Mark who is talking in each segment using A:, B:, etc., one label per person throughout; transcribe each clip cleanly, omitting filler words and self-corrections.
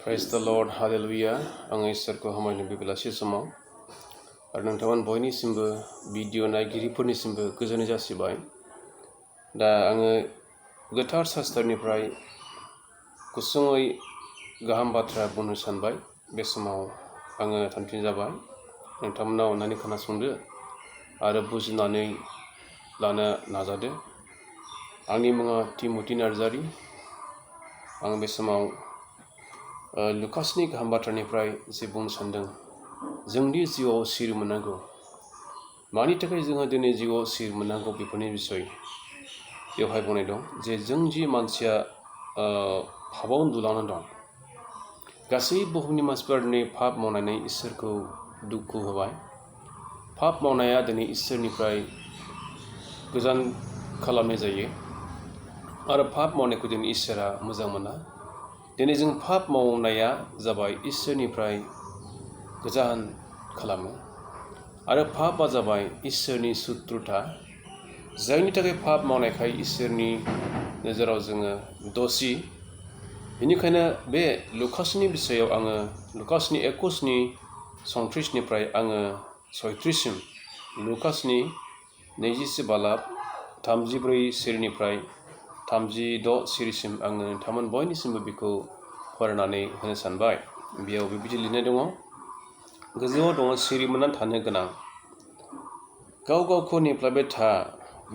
A: Praise the Lord, Hallelujah. आं इसोरखौ हामबायनो बे बेलासि समाव आरो नोंथांमोन बयनिसिमबो भिडिअ नायगिरिफोरनिसिमबो गोजोननाय जासिबाय। दा आङो गोथार शास्त्रनिफ्राय गुसुङै गाहाम बाथ्रा बुंनो सानबाय। बे समाव आङो थान्थिनाय जाबाय। नोंथांमोना अननानै खोनासंदो आरो बुजिनानै लानो नाजादो। आंनि मुङा टिमथि नार्जारी। आं बे समाव लुकासनि गाहाम बाथ्रानिफ्राय जे बुंनो सानदों, जोंनि जिउआव सिरि मोननांगौ, मानि थाखाय जोङो दिनै जिउआव सिरि मोननांगौ बेफोरनि बिसय बेवहाय बुंनाय दं जे जों जि मानसिया पापआव उन्दुलांना दं, गासै बुहुमनि मानसिफोरा दिनै पाप मावनानै इसोरखौ दुखु होबाय। पाप मावनाया दिनै इसोरनिफ्राय गोजान खालामनाय जायो आरो पाप मावनायखौ दिनै इसोरा मोजां मोना। दिनै जों पाप मावनाया जाबाय इसोरनिफ्राय गोजान खालामो आरो पापआ जाबाय इसोरनि सुथ्रुता, जायनि थाखाय पाप मावनायखाय इसोरनि नोजोराव जोङो दसि। बेनिखायनो बे लुकासनि बिसयाव आङो लुकासनि 21नि 29निफ्राय आङो 36सिम, लुकासनि 20 बालाब 34 सिरिनिफ्राय 36 सिरिसिम आङो नोंथांमोन बयनिसिमबो बेखौ फरायनानै होनो सानबाय। बेयाव बेबायदि लिरनाय दङ, गोजौआव दङ, सिरि मोननानै थानो गोनां, गाव गावखौ नेफ्लायबाय था,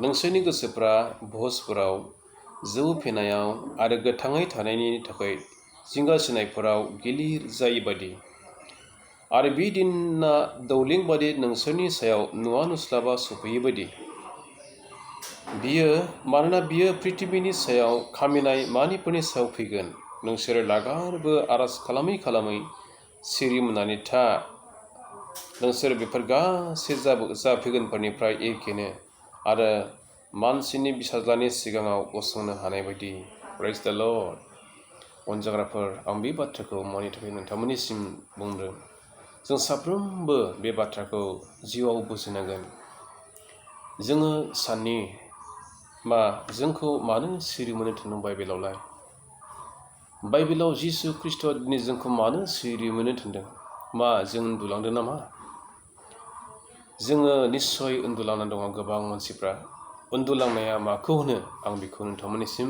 A: नोंसोरनि गोसोफ्रा भजफोराव, जौ फेनायाव आरो गोथाङै थानायनि थाखाय जिंगासिनायफोराव गिलिर जायै बादि, आरो बे दिना दौलें बादि नोंसोरनि सायाव नुवा नुस्लाबा सफैयै बादि। मानोना बियो पृथिबीनि सायाव खामिनाय मानिफोरनि सायाव फैगोन। नोंसोरो लागारबो आरज खालामै खालामै सिरि मोननानै था। नोंसोर बेफोर गासै जाफैगोनफोरनिफ्राय एखेनो आरो मानसिनि फिसाज्लानि सिगाङाव गसंनो हानाय बायदि। प्रेज द लर्ड। अनजाग्राफोर, आं बे बाथ्राखौ मानि थाखाय नोंथांमोननिसिम बुंदों। जों साफ्रोमबो बे बाथ्राखौ जिउआव बुजिनांगोन। जोङो साननि जोंखौ मानो सिरि मोननो थोनदों बाइबेलावलाय? बाइबेलाव जिसु ख्रिस्ट'आ दिनै जोंखौ मानो सिरि मोननो थोनदों? जों उन्दुलांदों नामा? जोङो निस्सय उन्दुलांनानै दङ। गोबां मानसिफ्रा उन्दुलांनाया माखौ होनो, आं बेखौ नोंथांमोननिसिम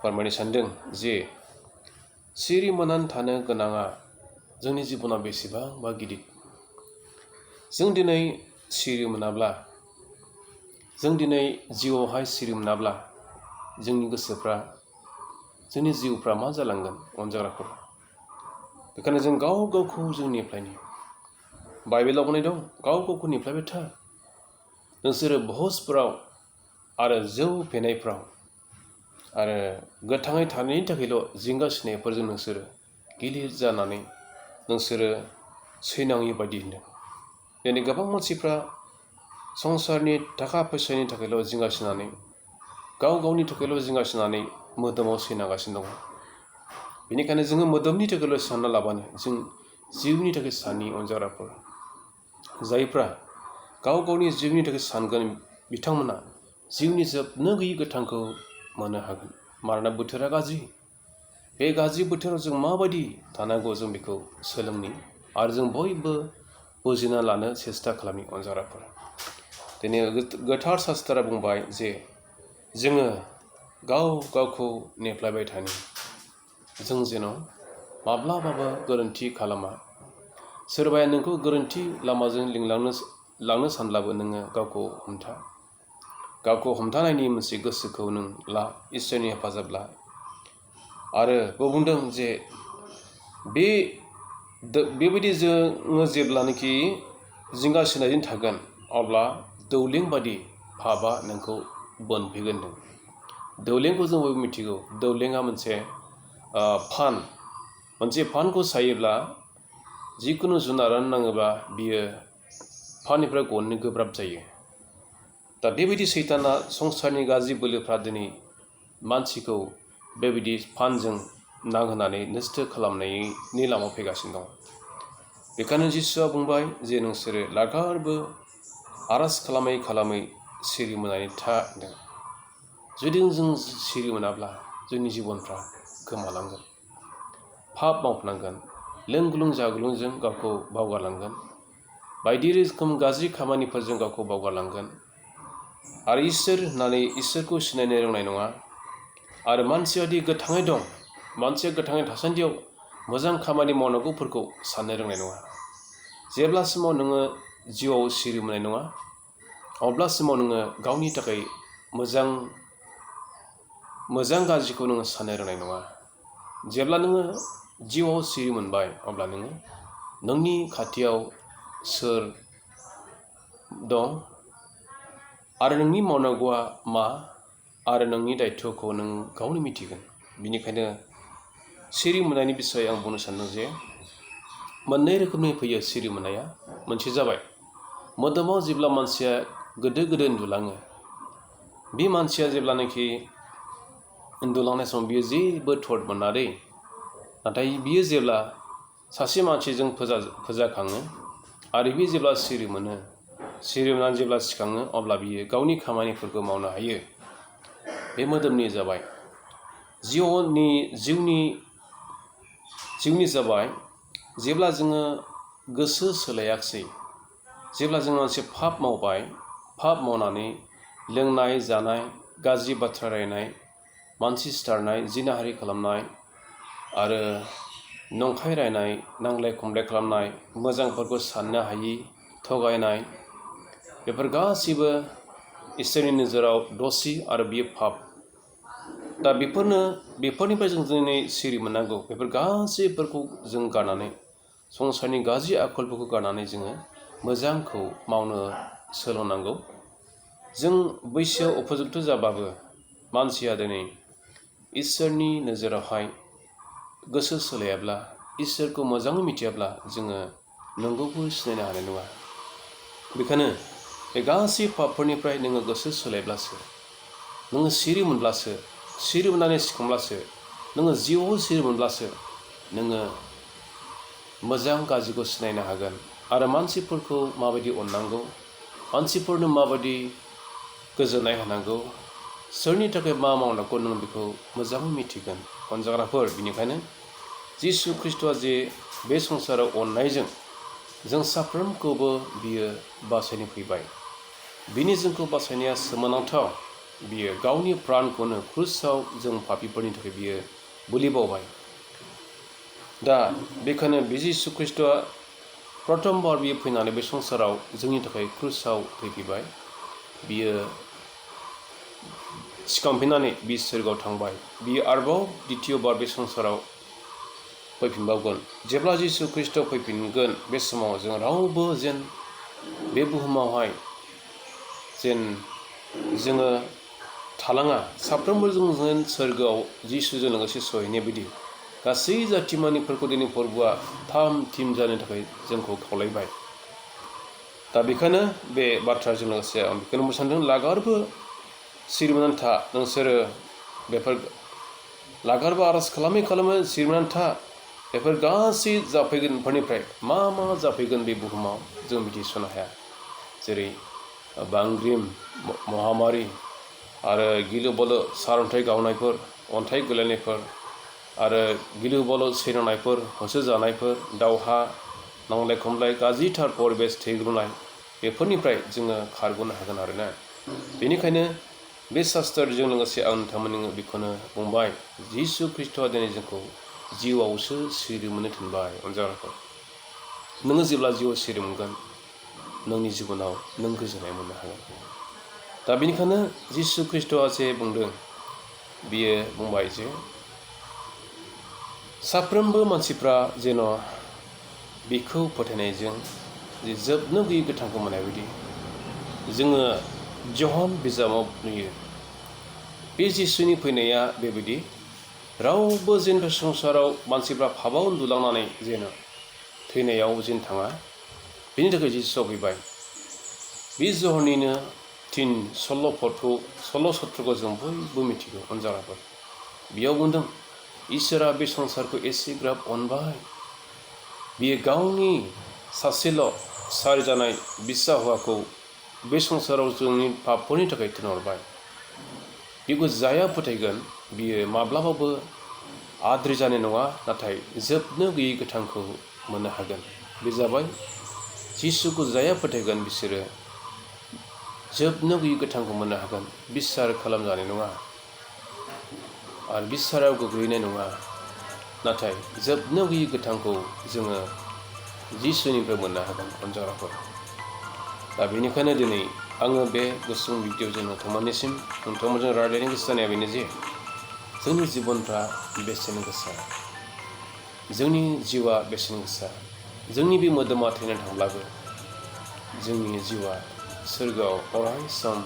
A: फोरमायनो सानदों जे सिरि मोननानै थानो गोनाङा जोंनि जिबनाव बेसेबांबा गिदिर। जों दिनै सिरि मोनाब्ला, जों दिनै जिउआवहाय सिरि मोनाब्ला, जोंनि गोसोफ्रा, जोंनि जिउफ्रा मा जालांगोन अनजाग्राफोर? बेखायनो जों गाव गावखौ जों नेफ्लायनो, बाइबेलाव बुंनाय दं, गाव गावखौ नेफ्लायबाय था। नोंसोरो भजफोराव आरो जौ फेनायफ्राव आरो गोथाङै थानायनि थाखायल' जिंगासिनायफोरजों नोंसोरो गिलिर जानानै नोंसोरो सैनाङि बायदि होनदों। दिनै गोबां मानसिफ्रा संसारनि थाखा फैसानि थाखायल' जिंगासिनानै, गाव गावनि थाखायल' जिंगासिनानै मोदोमाव सैनागासिनो दङ। बेनिखायनो जोङो मोदोमनि थाखायल' सानना लाबानो जों जिउनि थाखाय साननि अनजाग्राफोर। जायफ्रा गाव गावनि जिउनि थाखाय सानगोन, बिथांमोना जिउनि जोबनो गैयै गोथांखौ मोननो हागोन। मानोना बोथोरा गाज्रि। बे गाज्रि बोथोराव जों माबायदि थानांगौ जों बेखौ सोलोंनि आरो जों बयबो बुजिना लानो सेस्था खालामनि अनजाग्राफोर। दिनै गोथार शास्त्रआ बुंबाय जे जोङो गाव गावखौ नेफ्लायबाय थानि, जों जेन' माब्लाबाबो गोरोन्थि खालामा। सोरबाया नोंखौ गोरोन्थि लामाजों लांनो सानब्लाबो नोङो गावखौ हमथा। गावखौ हमथानायनि मोनसे गोसोखौ नों ला, इसोरनि हेफाजाब ला। आरो बुंदों जे बेबायदि जोङो जेब्लानोखि जिंगासिनायजों थागोन, अब्ला दौलें बादि पापआ नोंखौ बोनफैगोन। दौलेंखौ जों बयबो मिथिगौ। दौलेङा मोनसे मोनसे फानखौ सायोब्ला जिखुनु जुनारानो नाङोब्ला बियो फाननिफ्राय गनो गोब्राब जायो। दा बेबायदि सैताना, संसारनि गाज्रि बोलोफ्रा दिनै मानसिखौ बेबायदि फानजों नांहोनानै नस्थ' खालामनायनि लामायाव फैगासिनो दं। बेखायनो जिसुआ बुंबाय जे नोंसोरो लागारबो आरज खालामै खालामै सिरि मोननानै था होनदों। जुदि जों सिरि मोनाब्ला जोंनि जिबनफ्रा गोमालांगोन। पाप मावफ्लांगोन, लोंगुलुं जागुलुंजों गावखौ बावगारलांगोन, बायदि रोखोम गाज्रि खामानिफोरजों गावखौ बावगारलांगोन आरो इसोर होननानै इसोरखौ सिनायनो रोंनाय नङा। आरो मानसियादि गोथाङै दं, मानसिया गोथाङै थासान्दियाव मोजां खामानि मावनांगौफोरखौ साननो रोंनाय नङा। जेब्लासिमाव नोङो जिउआव सिरि मोननाय नङा, अब्लासिमाव नोङो गावनि थाखाय मोजां गाज्रिखौ नोङो साननो रोंनाय नङा। जेब्ला नोङो जिउआव सिरि मोनबाय, अब्ला नोङो नोंनि खाथियाव सोर दं आरो नोंनि मावनांगौआ मा आरो नोंनि दायित्वखौ नों गावनो मिथिगोन। बिनिखायनो सिरि मोननायनि बिसय आं बुंनो सानदों जे मोननै रोखोमनि फैयो सिरि मोननाया। मोनसे जाबाय मोदोमाव जेब्ला मानसिया गोदो उन्दुलाङो, बे मानसिया जेब्लानाखि उन्दुलांनाय समाव बियो जेबो थट मोना दै, नाथाय बियो जेब्ला सासे मानसिजों फोजाखाङो आरो बे जेब्ला सिरि मोनो, सिरि मोननानै जेब्ला सिखाङो, अब्ला बियो गावनि खामानिफोरखौ मावनो हायो। बे मोदोमनि जाबाय। जिउनि जाबाय जेब्ला जोङो गोसो सोलायाखिसै, जेब्ला जों मोनसे पाप मावबाय, पाप मावनानै लोंनाय जानाय, गाज्रि बाथ्रा रायनाय, मानसि सिथारनाय, जिनाहारि खालामनाय आरो नंखाय रायनाय, नांलाय खमलाय खालामनाय, मोजांफोरखौ साननो हायि, थगायनाय, बेफोर गासैबो इसोरनि नोजोराव दसि आरो बियो पाप। दा बेफोरनिफ्राय जों दिनै सिरि मोननांगौ। बेफोर गासैफोरखौ जों गारनानै, संसारनि गाज्रि आखलफोरखौ गारनानै जोङो मोजांखौ मावनो सोलोंनांगौ। जों बैसोआव उपजुक्त जाबाबो मानसिया दिनै इसोरनि नोजोरावहाय गोसो सोलायाब्ला, इसोरखौ मोजाङै मिथियाब्ला जोङो नंगौखौ सिनायनो हानाय नङा। बेखायनो बे गासै पापफोरनिफ्राय नोङो गोसो सोलायब्लासो, नोङो सिरि मोनब्लासो, सिरि मोननानै सिखांब्लासो, नोङो जिउआव सिरि मोनब्लासो नोङो मोजां गाज्रिखौ सिनायनो हागोन आरो मानसिफोरखौ माबायदि अननांगौ, मानसिफोरनो माबायदि गोजोननाय होनांगौ, सोरनि थाखाय मा मावनांगौ, नों बेखौ मोजाङै मिथिगोन। अनजाग्राफोर, बेनिखायनो जिसु ख्रिस्ट'आ जे बे संसाराव अननायजों जों साफ्रोमखौबो बियो बासायनो फैबाय। बिनि जोंखौ बासायनाया सोमोनांथाव। बियो गावनि प्राणखौनो क्रुसाव जों पापिफोरनि थाखाय बियो बोलि बावबाय। दा बेखायनो बे जिसु ख्रिस्ट'आ प्रथमबार बियो फैनानै बे संसाराव जोंनि थाखाय क्रुसाव थैफैबाय। बियो सिखांफिननानै बे सोरगोआव थांबाय। बियो आरोबाव द्वितीयबार बे संसाराव फैफिनबावगोन। जेब्ला जिसु ख्रिस्ट' फैफिनगोन, बे समाव जों रावबो जेन बे बुहुमावहाय जेन जोङो थालाङा, साफ्रोमबो जों जेन सोरगोआव जिसुजों लोगोसे सहैनाय बायदि गासै जाथिमानिफोरखौ दिनै प्रभुआ थाम थिम जानो थाखाय जोंखौ खावलायबाय। दा बेखायनो बे बाथ्राजों लोगोसे आं बेखौनो बुंनो सानदों, लागारबो सिरि मोननानै था। नोंसोरो बेफोर लागारबो आर'ज खालामै सिरि मोननानै था। बेफोर गासै जाफैगोनफोरनिफ्राय मा जाफैगोन बे बुहुमाव जों मिथिस'नो हाया। जेरै बांग्रिं, महामारि आरो गिलु बालु सारअन्थाइ गावनायफोर, अन्थाइ गोलैनायफोर आरो गिलु बालु सैनांनायफोर, होसोजानायफोर, दावहा, नांलाय खमलाय, गाज्रिथार परिबेस, थैग्लुंनाय, बेफोरनिफ्राय जोङो खारग'नो हागोन आरोना। बेनिखायनो बे शास्त्रजों लोगोसे आं नोंथांमोननो बेखौनो बुंबाय, जिसु ख्रिस्ट'आ दिनै जोंखौ जिउआवसो सिरि मोननो थिनबाय। अनजाग्राफोर, नोङो जेब्ला जिउआव सिरि मोनगोन, नोंनि जिबनाव नों गोजोननाय मोननो हागोन। दा बेनिखायनो जिसु ख्रिस्ट'आ जे बुंदों, बियो बुंबाय जे साफ्रोमबो मानसिफ्रा जेन' बिखौ फोथायनायजों जे जोबनो गैयै गोथांखौ मोननाय बायदि। जोङो जहन बिजाबाव नुयो, बे जिसुनि फैनाया बेबायदि, रावबो जेन बे संसाराव मानसिफ्रा पापाव उन्दुलांनानै जेन थैनायाव जेन थाङा, बेनि थाखाय जिसुआ फैबाय। बे जहननिनो 16 सत्रखौ जों बयबो मिथिगौ। अनजाग्राफोर, बेयाव बुंदों, इसोरा बे संसारखौ एसेग्राब अनबाय, बियो गावनि सासेल' सारिजानाय बिसा हौवाखौ बे संसाराव जोंनि पापफोरनि थाखाय थिनहरबाय। बेखौ जाया फोथायगोन, बियो माब्लाबाबो आद्रि जानाय नङा, नाथाय जोबनो गैयै गोथांखौ मोननो हागोन। बे जाबाय जिसुखौ जाया फोथायगोन बिसोरो जोबनो गैयै गोथांखौ मोननो हागोन। बिसार खालामजानाय नङा आरो बिसाराव गोग्लैनाय नङा, नाथाय जोबनो गैयै गोथांखौ जोङो जिसुनिफ्राय मोननो हागोन अनजाग्राफोर। दा बेनिखायनो दिनै आङो बे गुसुं भिडिअ'जों नोंथांमोनजों रायज्लायनो गोसो जानाया बेनो जे जोंनि जिबनफ्रा बेसेन गोसा, जोंनि जिउआ बेसेन गोसा। जोंनि बे मोदोमा थैनानै थांब्लाबो जोंनि जिउआ सोरगोआव अराय सम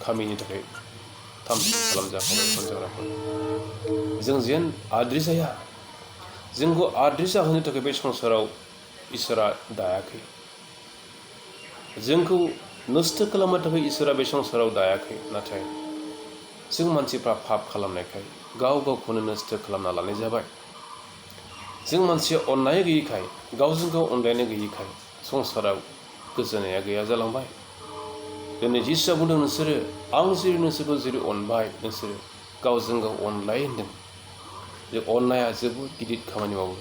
A: खामिनि थाखाय थामथिम खालामजाखानाय अनजाग्राफोर। जों जेन आद्रि जाया, जोंखौ आद्रि जाहोनो थाखाय बे संसाराव इसोरा दायाखै। जोंखौ नस्थ' खालामनो थाखाय इसोरा बे संसाराव दायाखै, नाथाय जों मानसिफ्रा पाप खालामनायखाय गाव गावखौनो नस्थ' खालामना लानाय जाबाय। जों मानसिया अननाय गैयैखाय, गावजों गाव अनलायनाय गैयैखाय संसाराव गोजोननाया गैया जालांबाय। दिनै जिसुआ बुंदों, नोंसोरो आं जेरै नोंसोरखौ जेरै अनबाय नोंसोरो गावजों गाव अनलाय होनदों। जे अननाया जोबोद गिदिर खामानि मावो।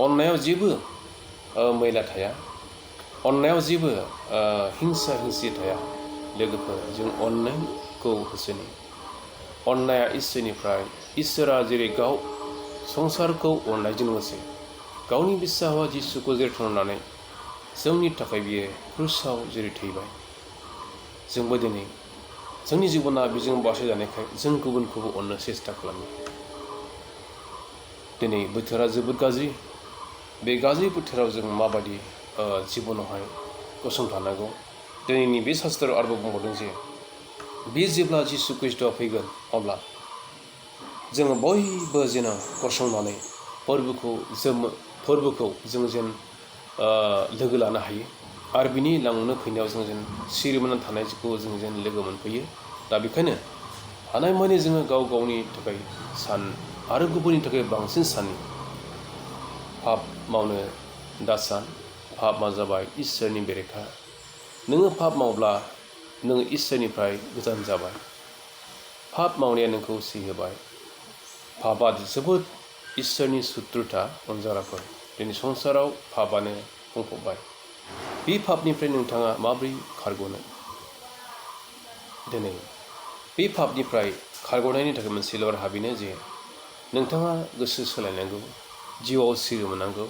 A: अननायाव जेबो मैला थाया, अननायाव जेबो हिंसा हिंसि थाया। लोगोफोर, जों अननायखौ होसोनि। अननाया इसोरनिफ्राय, इसोरा जेरै गाव संसारखौ अननायजों लोगोसे गावनि बिसा हौवा जिसुखौ जेरै थुनानै जोंनि थाखाय बियो क्रुसाव जेरै थैबाय, जोंबो दिनै जोंनि जिबना बेजों बासायजानायखाय जों गुबुनखौबो अननो सेस्था खालामो। दिनै बोथोरा जोबोद गाज्रि। बे गाज्रि बोथोराव जों माबायदि जिबनावहाय गसंथानांगौ। दिनैनि बे शास्त्रआव आरोबाव बुंबावदों जे बे जेब्ला जिसु ख्रिस्ट'आ फैगोन, अब्ला जोङो बयबो जेन गसंनानै फोरबोखौ जों जेन लोगो लानो हायो आरो बिनि लांनो फैनायाव जों जेन सिरिमोनना थानायखौ जों जेन लोगो मोनफैयो। दा बेखायनो हानायमानि जोङो गाव गावनि थाखाय आरो गुबुननि थाखाय बांसिन साननि पाप मावनो दासान। पापआ जाबाय इसोरनि बेरेखा। नोङो पाप मावब्ला नोङो इसोरनिफ्राय गोजान जाबाय। पाप मावनाया नोंखौ सिहोबाय। पापआ जोबोद इसोरनि सुथ्रुता अनजाग्राफोर। दिनै संसाराव पापआनो बुंफबबाय। बे पापनिफ्राय नोंथाङा माबोरै खारग'नो? दिनै बे पापनिफ्राय खारग'नायनि थाखाय मोनसेल' राहा बेनो जे नोंथाङा गोसो सोलायनांगौ, जिउआव सिरि मोननांगौ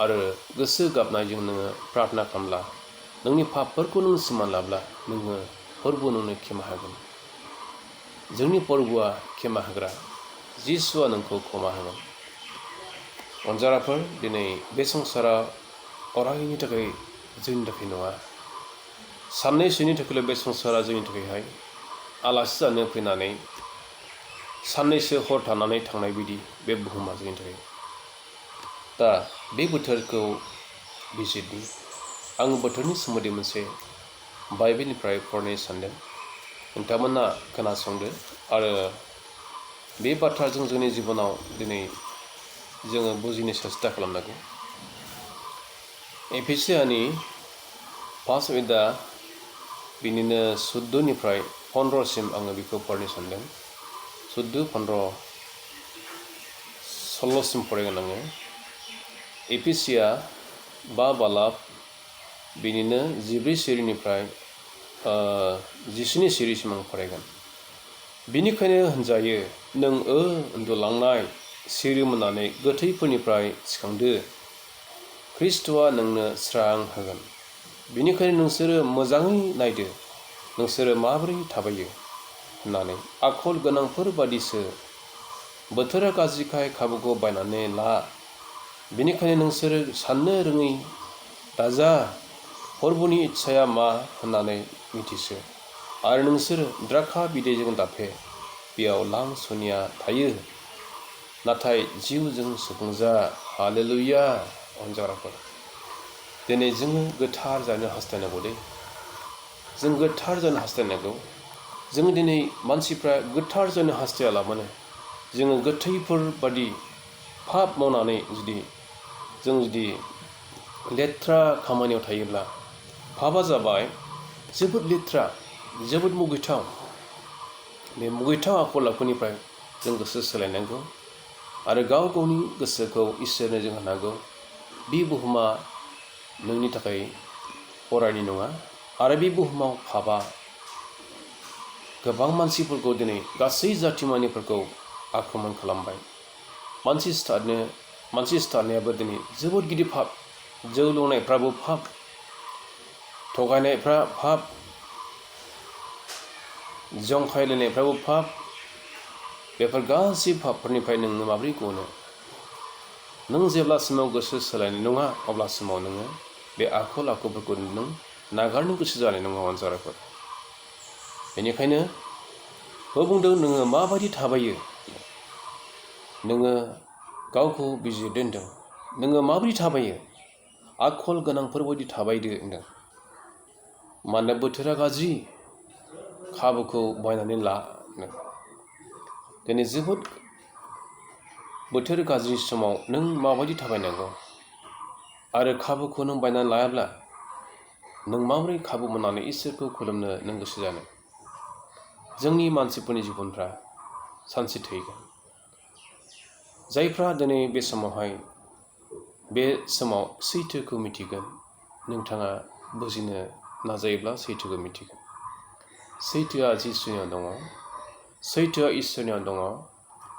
A: आरो गोसो गाबनायजों नोङो प्रार्थना खालामब्ला, नोंनि पापफोरखौ नों सिमान लाब्ला नोङो फोरबो नोंनो क्षमा होगोन। जोंनि फोरबोआ क्षमा होग्रा, जिसुआ नोंखौ क्षमा होगोन। अनजाग्राफोर, दिनै बे संसारा अरायनि थाखाय जोंनि थाखाय नङा। साननैसोनि थाखायल' बे संसारा जोंनि थाखायहाय आलासि जानो फैनानै साननैसो हर थानानै थांनाय बायदि बे बुहुमा जोंनि थाखाय। दा बे बोथोरखौ बिजिरनि आं बोथोरनि सोमोन्दै मोनसे बाइबेलनिफ्राय फरायनो सानदों। नोंथांमोना खोनासंदो आरो बे बाथ्राजों जोंनि जिबनाव दिनै जोङो बुजिनो सेस्था खालामनांगौ। एफिसियानि 5 अध्याय बिनिनो 14निफ्राय 15सिम आङो बेखौ फरायनो सानदों। 14, 15, 16सिम फरायगोन आङो। एफिसिया 5 बालाब बिनिनो 14 सिरिनिफ्राय 19 सिरिसिम आं फरायगोन। बिनिखायनो होनजायो, नों उन्दुलांनाय सिरि मोननानै गोथैफोरनिफ्राय सिखांदो, ख्रिस्ट'आ नोंनो स्रां होगोन। बिनिखायनो नोंसोरो मोजाङै नायदो, नोंसोरो माबोरै थाबायो होननानै आखल गोनांफोर बादिसो। बोथोरा गाज्रिखाय खाबुखौ बायनानै ला। बिनिखायनो नोंसोरो साननो रोङै दाजा, फोरबोनि इच्छाया मा होननानै मिथिसो। आरो नोंसोरो द्राखा बिदैजों दाफे, बेयाव लां-सनिया थायो, नाथाय जिउजों सुफुंजा। हालेलुया। अनजाग्राफोर, दिनै जोङो गोथार जानो हास्थायनांगौ दे। जों गोथार जानो हास्थायनांगौ। जों दिनै मानसिफ्रा गोथार जानो हास्थायालाबानो जोङो गोथैफोर बादि पाप मावनानै जों जुदि लेथ्रा खामानियाव थायोब्ला, पापआ जाबाय जोबोद लेथ्रा, जोबोद मुगैथाव। बे मुगैथाव आखल आखुनिफ्राय जों गोसो सोलायनांगौ आरो गाव गावनि गोसोखौ इसोरनो जों होनांगौ। बे बुहुमा नोंनि थाखाय अरायनि नङा आरो बे बुहुमाव पापआ गोबां मानसिफोरखौ दिनै गासै जाथिमानिफोरखौ आक्रमण खालामबाय। मानसि सिथारनायाबो दिनै जोबोद गिदिर पाप। जौ लोंनायफ्राबो पाप, थगायनायफ्रा पाप, जंखायलायनायफ्राबो पाप। बेफोर गासै पापफोरनिफ्राय नोङो माबोरै गनो? नों जेब्लासिमाव गोसो सोलायनाय नङा अब्लासिमाव नोङो बे आखल आखुफोरखौ नों नागारनो गोसो जानाय नङा अनजाराफोर। बेनिखायनो बुंदों नोङो माबायदि थाबायो? नोङो गावखौ बिजिरदो होनदों। नोङो माबोरै थाबायो? आखल गोनांफोरबायदि थाबायदो होनदों। मानोना बोथोरा गाज्रि, खाबुखौ बायनानै ला। दिनै जोबोद बोथोर गाज्रि समाव नों माबायदि थाबायनांगौ? आरो खाबुखौ नों बायनानै लायाब्ला नों माबोरै खाबु मोननानै इसोरखौ खुलुमनो नों गोसो जानो? जोंनि मानसिफोरनि जिबनफ्रा सानसे थैगोन। जायफ्रा दिनै बे समाव सैथोखौ मिथिगोन, नोंथाङा बुजिनो नाजायोब्ला सैथोखौ मिथिगोन। सैथोआ जिसुनियाव दङ, सैथोआ इसोरनियाव दङ,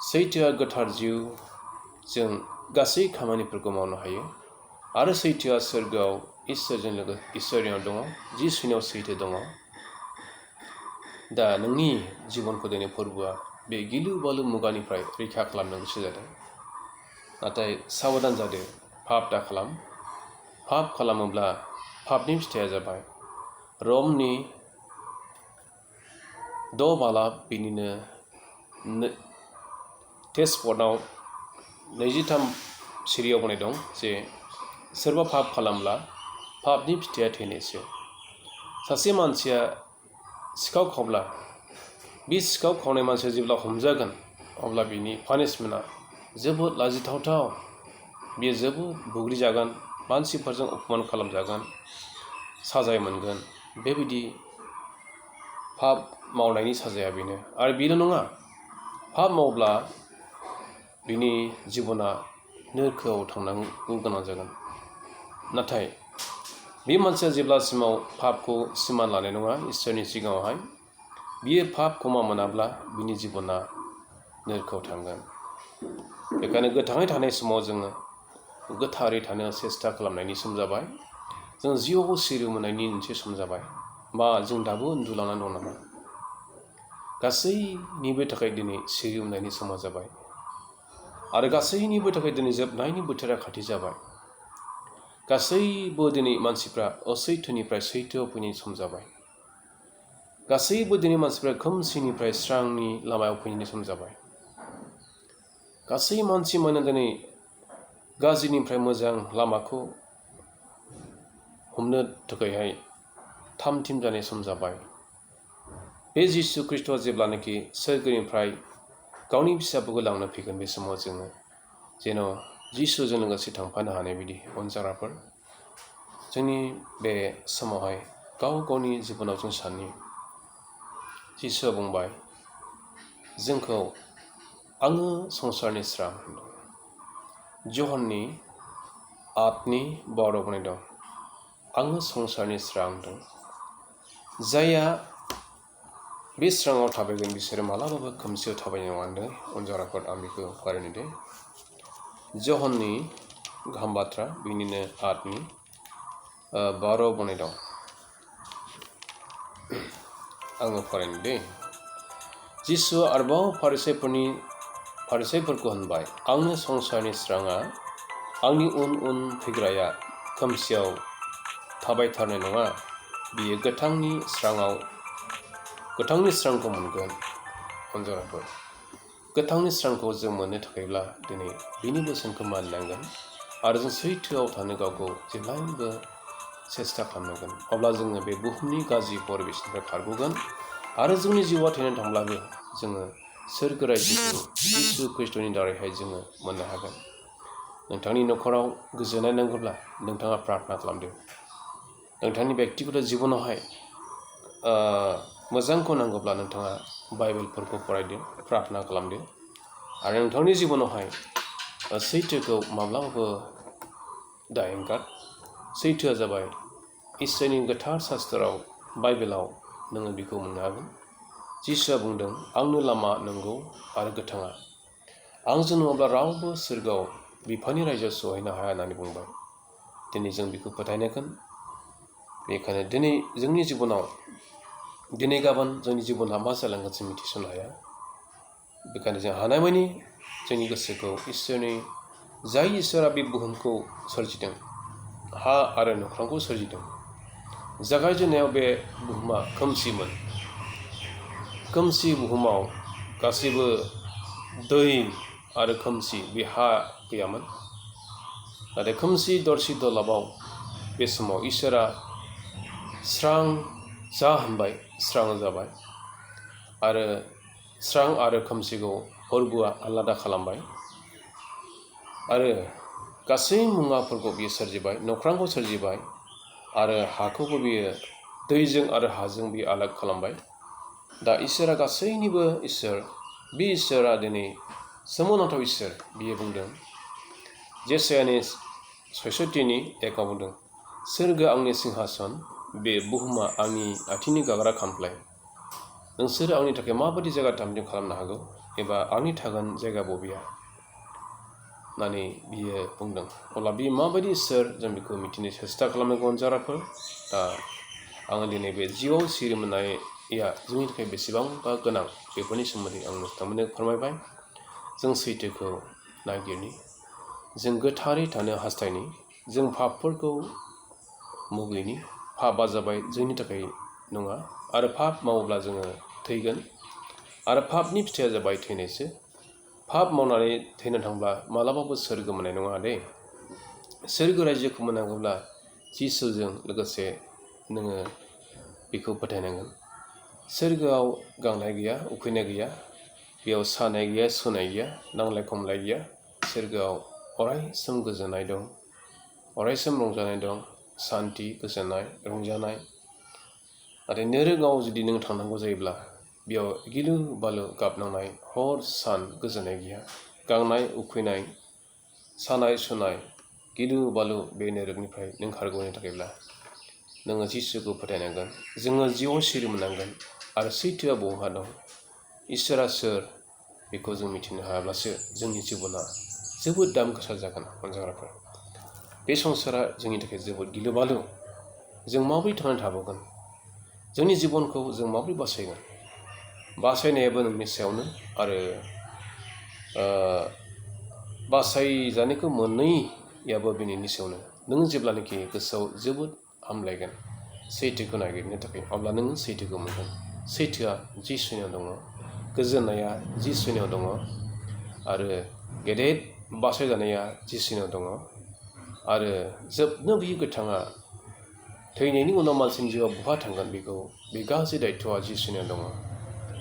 A: सैथोआ गोथार जिउ जों गासै खामानिफोरखौ मावनो हायो आरो सैथोआ सोरगोआव इसोरनियाव दङ, जिसुनियाव सैथो दङ। दा नोंनि जिबनखौ दिनै फोरबोआ बे गिलु बालु मुगानिफ्राय रैखा खालामनो गोसो जादों। नाथाय साबधान जादो, पाप दा खालाम। पाप खालामोब्ला पापनि फिथाइया जाबाय रमनि 6 बालाब, बिनिनो टेस्टपटआव 23 सिरियाव बुंनाय दं जे सोरबा पाप खालामब्ला पापनि फिथाइया थैनायसो। सासे मानसिया सिखाव खावब्ला बे सिखाव खावनाय मानसिया जेब्ला हमजागोन अब्ला बिनि पानिशमेन्टआ जोबोद लाजिथावथाव। बियो जोबोद बुग्लिजागोन, मानसिफोरजों अपमान खालामजागोन, साजाय मोनगोन। बेबायदि पाप मावनायनि साजाया बेनो। आरो बेल' नङा, पाप मावब्ला बिनि जिबना नोरखोआव थांनांगौ गोनां जागोन। नाथाय बे मानसिया जेब्लासिमाव पापखौ सिमान लानाय नङा इसोरनि सिगाङावहाय, बियो पाप क्षमा मोनाब्ला बिनि जिबना नोरखोआव थांगोन। बेखायनो गोथाङै थानाय समाव जोङो गोथारै थानो सेस्था खालामनायनि सम जाबाय। जों जिउआव सिरि मोननायनि मोनसे सम जाबाय। बा जों दाबो उन्दुलांनानै दं नामा? गासैनिबो थाखाय दिनै सिरि मोननायनि समा जाबाय आरो गासैनिबो थाखाय दिनै जोबनायनि बोथोरा खाथि जाबाय। गासैबो दिनै मानसिफ्रा असैथोनिफ्राय सैथोआव फैनायनि सम जाबाय। गासैबो दिनै मानसिफ्रा खोमसिनिफ्राय स्रांनि लामायाव फैनायनि सम जाबाय। गासै मानसियानो दिनै गाज्रिनिफ्राय मोजां लामाखौ हमनो थाखायहाय थाम-थिम जानाय सम जाबाय। बे जिसु ख्रिस्ट'आ जेब्लानाखि सोरगोनिफ्राय गावनि फिसाफोरखौ लांनो फैगोन, बे समाव जोङो जेन' जिसुजों लोगोसे थांफानो हानाय बायदि अनजाराफोर जोंनि बे समावहाय गाव गावनि जिबनाव जों साननि। जिसुआ बुंबाय जोंखौ, आङो संसारनि स्रां होनदों। जहननि 8:12 बुंनाय दं, आङो संसारनि स्रां होनदों। जायहा बे स्राङाव थाबायगोन बिसोरो मालाबाबो खोमसियाव थाबायनाय नङा होनदों अनजाराफोर। आं बेखौ फरायनो दे। जहननि गाहाम बाथ्रा, बिनिनो 8:12 बुंनाय दं। आङो फरायनो दे। जिसुआ आरोबाव फारिसाइफोरखौ होनबाय, आंनो संसारनि स्राङा, आंनि उन उन फैग्राया खोमसियाव थाबायथारनाय नङा, बियो गोथांनि स्रांखौ मोनगोन। अनजाराफोर, गोथांनि स्रांखौ जों मोननो थाखायब्ला दिनै बिनि बोसोनखौ मानिनांगोन आरो जों सैथोआव थानो गावखौ जेब्लायबो सेस्था खालामनांगोन। अब्ला जोङो बे बुहुमनि गाज्रि परिबेसनिफ्राय खारग'गोन आरो जोंनि जिउआ थैनानै थांब्लाबो जोङो सोरगो रायजोखौ जिसु ख्रिस्ट'नि दारैहाय जोङो मोननो हागोन। नोंथांनि न'खराव गोजोननाय नांगौब्ला नोंथाङा प्रार्थना खालामदो। नोंथांनि बेक्तिगत जिबनावहाय मोजांखौ नांगौब्ला नोंथाङा बाइबेलफोरखौ फरायदो, प्रार्थना खालामदो आरो नोंथांनि जिबनावहाय सैथोखौ माब्लाबाबो दाएंगार। सैथोआ जाबाय इसोरनि गोथार शास्त्रआव बाइबेलाव नोङो बेखौ मोननो हागोन। जिसुआ बुंदों, आंनो लामा, नंगौ आरो गोथाङा। आंजों नङाब्ला रावबो सोरगोआव बिफानि रायजोआव सहैनो हाया होननानै बुंबाय। दिनै जों बेखौ फोथायनांगोन। बेखायनो दिनै जोंनि जिबनाव, दिनै गाबोन जोंनि जिबना मा जालांगोन जों मिथिस'नो हाया। बेखायनो जों हानायमानि जोंनि गोसोखौ इसोरनि, जाय इसोरा बे बुहुमखौ सोरजिदों, हा आरो नख्रांखौ सोरजिदों। जागायजेननायाव बे बुहुमा खोमसिमोन। खोमसि बुहुमाव गासैबो दै आरो खोमसि, बे हा गैयामोन। नाथाय खोमसि दरसि दरलाबाव बे समाव इसोरा स्रां जा होनबाय, स्रां जाबाय। आरो स्रां आरो खोमसिखौ हरगुआ आलादा खालामबाय। आरो गासै मुवाफोरखौ बियो सोरजिबाय, नख्रांखौ सोरजिबाय। आरो हाखौबो बियो दैजों आरो हाजों बियो आलाग खालामबाय। दा इसोरा गासैनिबो इसोर। बे इसोरा दिनै सोमोनांथाव इसोर। बियो बुंदों, जेसायानि 66:1 बुंदों, सोरगोआ आंनि सिंहासन, बे बुहुमा आंनि आथिंनि गाग्रा खामफ्लाय। नोंसोरो आंनि थाखाय माबायदि जायगा थामथिम खालामनो हागौ, एबा आंनि थागोन जायगा बबेया होननानै बियो बुंदों। अब्ला बियो माबायदि इसोर, जों बेखौ मिथिनो सेस्था खालामनांगौ जाराफोर। दा आङो दिनै बे जिउआव सिरि मोननाया जोंनि थाखाय बेसेबांबा गोनां, बेफोरनि सोमोन्दै आं नोंथांमोननो फोरमायबाय। जों सैथोखौ नागिरनि, जों गोथारै थानो हास्थायनि, जों पापफोरखौ मुगैनि। पापआ जाबाय जोंनि थाखाय नङा, आरो पाप मावोब्ला जोङो थैगोन। आरो पापनि फिथाइया जाबाय थैनायसो। पाप मावनानै थैनो थांब्ला मालाबाबो सोरगो मोननाय नङा दे। सोरगो रायजोखौ मोननांगौब्ला जिसुजों लोगोसे नोङो बेखौ फोथायनांगोन। सोरगोआव गांनाय गैया, उखैनाय गैया, बेयाव सानाय गैया, सुनाय गैया, नांलाय खमलाय गैया। सोरगोआव अरायसम गोजोननाय दं, अरायसम रंजानाय दं, सान्थि, गोजोननाय, रंजानाय। नाथाय नोरगाव जुदि नों थांनांगौ जायोब्ला बेयाव गिलु बालु गाबनांनाय, हर सान गोजोननाय गैया। गांनाय उखैनाय, सानाय सुनाय, गिलु बालु बे नोरगनिफ्राय नों खारग'नो थाखायब्ला नोङो जिसुखौ फोथायनांगोन। जोङो जिउआव सिरि मोननांगोन। आरो सैथोआ बहा दं, इसोरा सोर, बेखौ जों मिथिनो हायाब्लासो जोंनि जिबना जोबोद दाम गोसा जागोन अनजाग्राफोर। बे संसारा जोंनि थाखाय जोबोद गिलु बालु। जों माबोरै थांनानै थाबावगोन? जोंनि जिबनखौ जों माबोरै बासायगोन? बासायनायाबो नोंनि सायावनो, आरो बासायजानायखौ मोनैयाबो बेनि सायावनो। नों जेब्लानाखि गोसोआव जोबोद हामलायगोन सैथोखौ नागिरनो थाखाय, अब्ला नों सैथोखौ मोनगोन। सैथोआ जिसुनियाव दङ, गोजोननाया जिसुनियाव दङ, आरो गेदेर बासायजानाया जिसुनियाव दङ। आरो जोबनो गैयै गोथाङा, थैनायनि उनाव मानसिनि जिउआ बहा थांगोन, बेखौ बे गासै दायथ'आ जिसुनियाव दङ।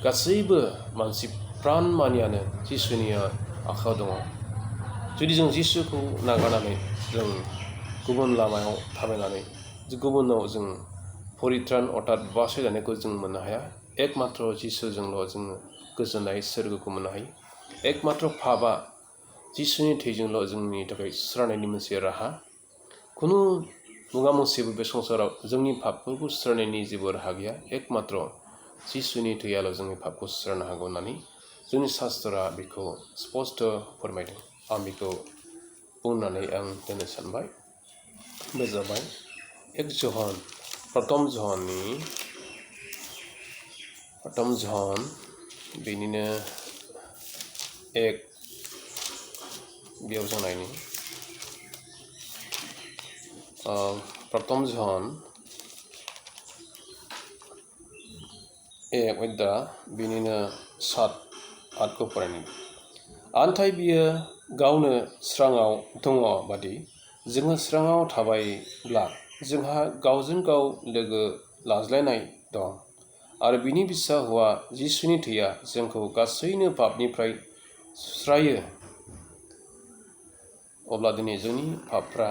A: गासैबो मानसि प्रान मानियानो जिसुनि आखायाव दङ। जुदि जों जिसुखौ नागारनानै जों गुबुन लामायाव थाबायनानै गुबुनाव जों परित्रान अर्थात बासायजानायखौ जों मोननो हाया। एकमात्र जिसुजोंल' जोङो गोजोननाय सोरगोखौ मोननो हायो। एकमात्र पापआ जिसुनि थैजोंल' जोंनि थाखाय सुस्रांनायनि मोनसे राहा। खुनु मुगा मुंसेबो बे संसाराव जोंनि पापफोरखौ सुस्रांनायनि जेबो राहा गैया। एकमात्र जिसुनि थैयाल' जोंनि पापखौ सुस्रांनो हागौ होननानै जोंनि शास्त्रआ बेखौ स्पष्ट फोरमायदों। आं बेखौ बुंनानै आं दोननो सानबाय। बे जाबाय 1 जन, प्रथम जन बेनिनो 1 बेयाव जों नायनि। प्रथम जन 1 अध्याय बेनिनो 7-8खौ फरायनि। आन्थाय बियो गावनो स्राङाव दङ बादि जोङो स्राङाव थाबायब्ला जोंहा गावजों गाव लोगो लाज्लायनाय दं, आरो बिनि फिसा हौवा जिसुनि थैया जोंखौ गासैनो पापनिफ्राय सुस्रायो। अब्ला दिनै जोंनि पापफ्रा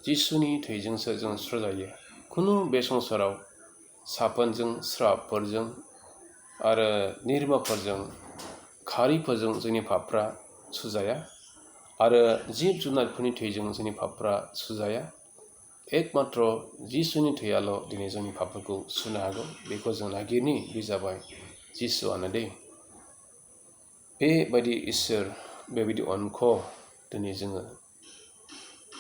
A: जिसुनि थैजोंसो जों सुस्राजायो। खुनु बे संसाराव साफोनजों, स्राबफोरजों आरो निरमाफोरजों, खारिफोरजों जोंनि पापफ्रा सुजाया। आरो जिब जुनारफोरनि थैजों जोंनि पापफ्रा सुजाया एकमात्र जिसुनि थैयाल' दिनै जोंनि पापफोरखौ सुनो हागौ बेखौ जों नागिरनि बे जाबाय जिसुआनो दै बेबायदि इसोर बेबायदि अनख दिनै जोङो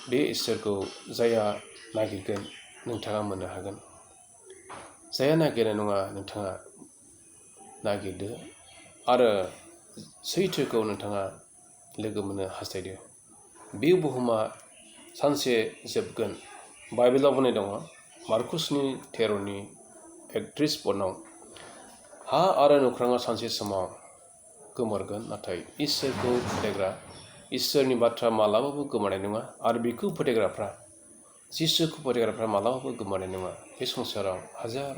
A: बे इसोरखौ जायहा नागिरगोन नोंथाङा मोननो हागोन जायहा नागिरनाय नङा नोंथाङा नागिरदो आरो सैथोखौ नोंथाङा लोगो मोननो हास्थायदो बे बुहुमा सानसे जोबगोन बाइबेलाव बुंनाय दङ मार्कुसनि 13 31 पदआव हा आरो नख्राङा सानसे समाव गोमोरगोन नाथाय इसोरखौ फोथायग्रा इसोरनि बाथ्रा मालाबाबो गोमानाय नङा आरो बिखौ फोथायग्राफ्रा जिसुखौ फोथायग्राफ्रा मालाबाबो गोमानाय नङा बे संसाराव हाजार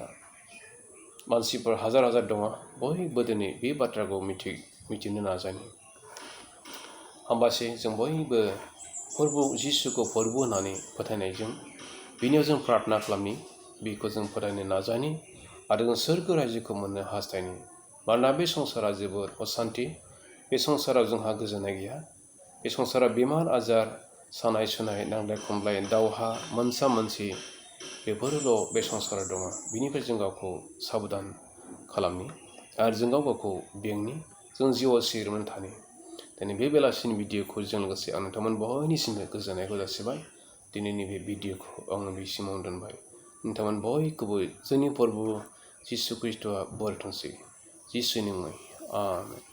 A: मानसिफोर हाजार हाजार दङ बयबो दिनै बे बाथ्राखौ मिथिनो नाजानि हामबासै जों बयबो फोरबो जिसुखौ फोरबो होननानै फोथायनायजों बिनियाव जों प्रार्थना खालामनि बेखौ जों फोथायनो नाजानि आरो जों सोरगो रायजोखौ मोननो हास्थायनि मानोना बे संसारा जोबोद असान्ति बे संसाराव जोंहा गोजोननाय गैया बे संसाराव बेमार आजार सानाय सुनाय नांलाय खमलाय दावहा मोनसा मोनसि बेफोरल' बे संसाराव दङ बिनिफ्राय जों गावखौ साबधान खालामनि आरो जों गावखौ बेंनि जों जिउआव सिरिमोन थानि दिनै बे बेलासिनि भिडिअखौ जों लोगोसे आं नोंथांमोन बयनिसिमबो गोजोननायखौ जासिबाय दिनैनि बे भिडिअखौ आङो बेसिमाव दोनबाय नोंथांमोन बयखौबो जोंनि प्रभु जिसु ख्रिस्ट'आ बोर थोंसै जिसुनि मुङै आमेन।